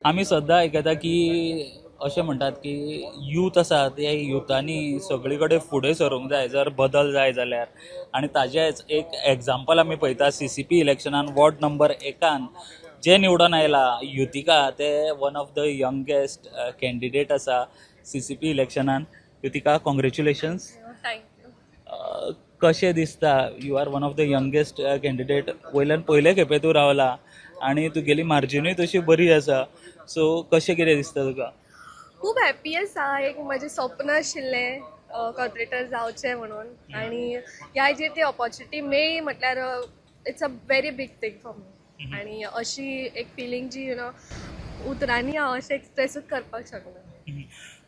आमी सद्दां आयकता की अशें म्हणटात की यूथ आसा ते युथांनी सगळे कडेन फुडें सरूंक जाय जर बदल जाय जाल्यार. आनी ताजेंच एक एग्जाम्पल आमी पळयता, सीसीपी इलेक्शनान वॉर्ड नंबर एकान जे निवडून आयला युथिका, ते one of the youngest candidate आसा सीसीपी इलेक्शनान. युथिका, कॉंग्रेच्युलेशन्स. Thank you. कशें दिसता? You are one of the youngest candidate, वयल्यान पयले खेपे तूं रावला आनी तुगेली मार्जिनूय तशी बरी आसा. सो कशें कितें दिसता तुका? खूब हॅप्पी आसा. एक म्हजें स्वप्न आशिल्लें कॉर्पोरेटर जावचें म्हणून आनी ह्या हेजेर ती ऑपॉर्च्युनिटी मेळ्ळी म्हटल्यार it's a very big thing for me. आनी अशी एक फिलींग जी you know उतरांनी हांव अशें एक्सप्रेसूच करपाक शकना.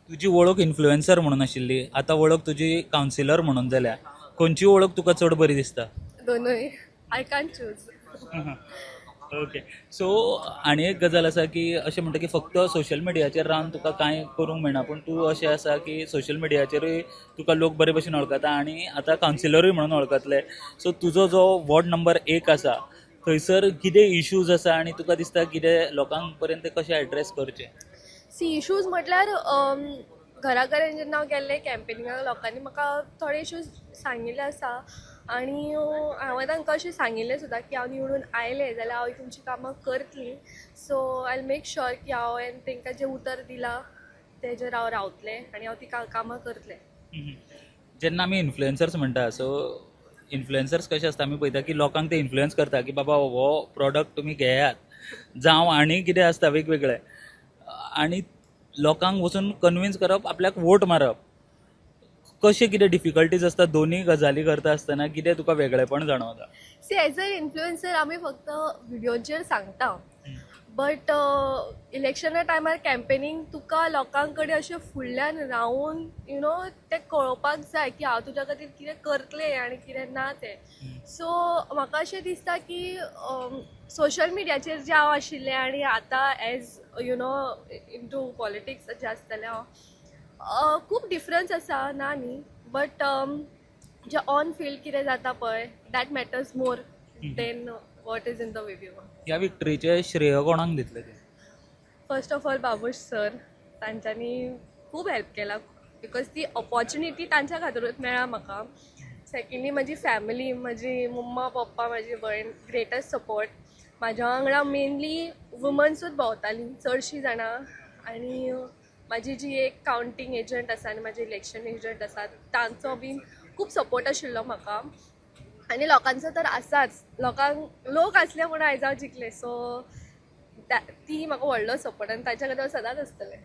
तुजी वळख इन्फ्लुएन्सर म्हणून आशिल्ली, आतां वळख तुजी कावन्सिलर म्हणून जाल्या. खंयची वळख तुका चड बरी दिसता? दोनूय, I can't choose. Okay, so आनी एक गजाल आसा की अशें म्हणटा की फक्त सोशल मिडियाचेर रावन तुका कांय करूंक मेळना, पूण तूं अशें आसा की सोशल मिडियाचेरूय तुका लोक बरे भशेन वळखता आनी आतां कावन्सिलरूय म्हणून वळखतले. सो तुजो जो वॉर्ड नंबर एक आसा, थंयसर कितें इश्यूज आसा आनी तुका दिसता कितें लोकांक पर्यंत ते कशें एड्रेस करचे? सी, इश्यूज म्हटल्यार घरा कडेन जेन्ना हांव गेल्लें कॅम्पेनिंगाक, लोकांनी म्हाका थोडे इश्यूज सांगिल्ले आसा आनी हांवें तांकां अशें सांगिल्लें सुद्दां की हांव निवडून आयलें जाल्यार हांव तुमचीं कामां करतलीं. सो I make sure की हांवें तांकां जें उतर दिलां तेजेर हांव रावतलें आनी हांव तीं कामां करतलें. जेन्ना आमी इन्फ्लुएन्सर्स म्हणटा, सो इन्फ्लुएन्सर्स कशे आसता, आमी पळयता की लोकांक ते इन्फ्लुएन्स करता की बाबा हो प्रोडक्ट तुमी घेयात जावं आनी कितें आसता वेगवेगळे, आनी लोकांक वचून कन्विन्स करप आपल्याक वोट मारप. कशें कितें डिफिकल्टीज आसता दोनूय गजाली करता आसतना? कितें तुका वेगळेपण जाणवता? सी, एज अ इन्फ्लुएन्सर आमी फक्त व्हिडियोचेर सांगता, बट इलेक्शना टायमार कॅम्पेनींग तुका लोकां कडेन अशें फुडल्यान रावन you know तें कळोवपाक जाय की हांव तुज्या खातीर कितें करतलें आनी कितें ना तें. सो म्हाका अशें दिसता की सोशल मिडियाचेर जें हांव आशिल्लें आनी आतां as you know into politics जें आसतलें हांव, खूब डिफरन्स आसा, ना न्ही, बट जे ऑन फिल्ड कितें जाता पळय, that matters more than what is in the video. ह्या विक्टरीचें श्रेय कोणाक दितलें तूं? First of all Babush sir, तांच्यांनी खूब हेल्प केला because ती ऑपॉर्च्युनिटी तांच्या खातीरूच मेळ्ळा म्हाका. सेकंडली म्हजी फॅमिली, म्हजी मम्मा, पप्पा, म्हजी भयण, ग्रेटस्ट सपोर्ट. म्हाज्या वांगडा मेनली वुमन्सूच भोंवतालीं चडशीं जाणां आनी म्हाजी जी एक कावंटींग एजंट आसा आनी म्हाजी इलेक्शन एजंट आसा, तांचो बीन खूब सपोर्ट आशिल्लो म्हाका. आनी लोकांचो तर आसाच, लोकांक लोक आसले म्हणून आयज हांव जिखलें. सो ती म्हाका व्हडलो सपोर्ट आनी ताच्या खातीर हांव सदांच आसतलें.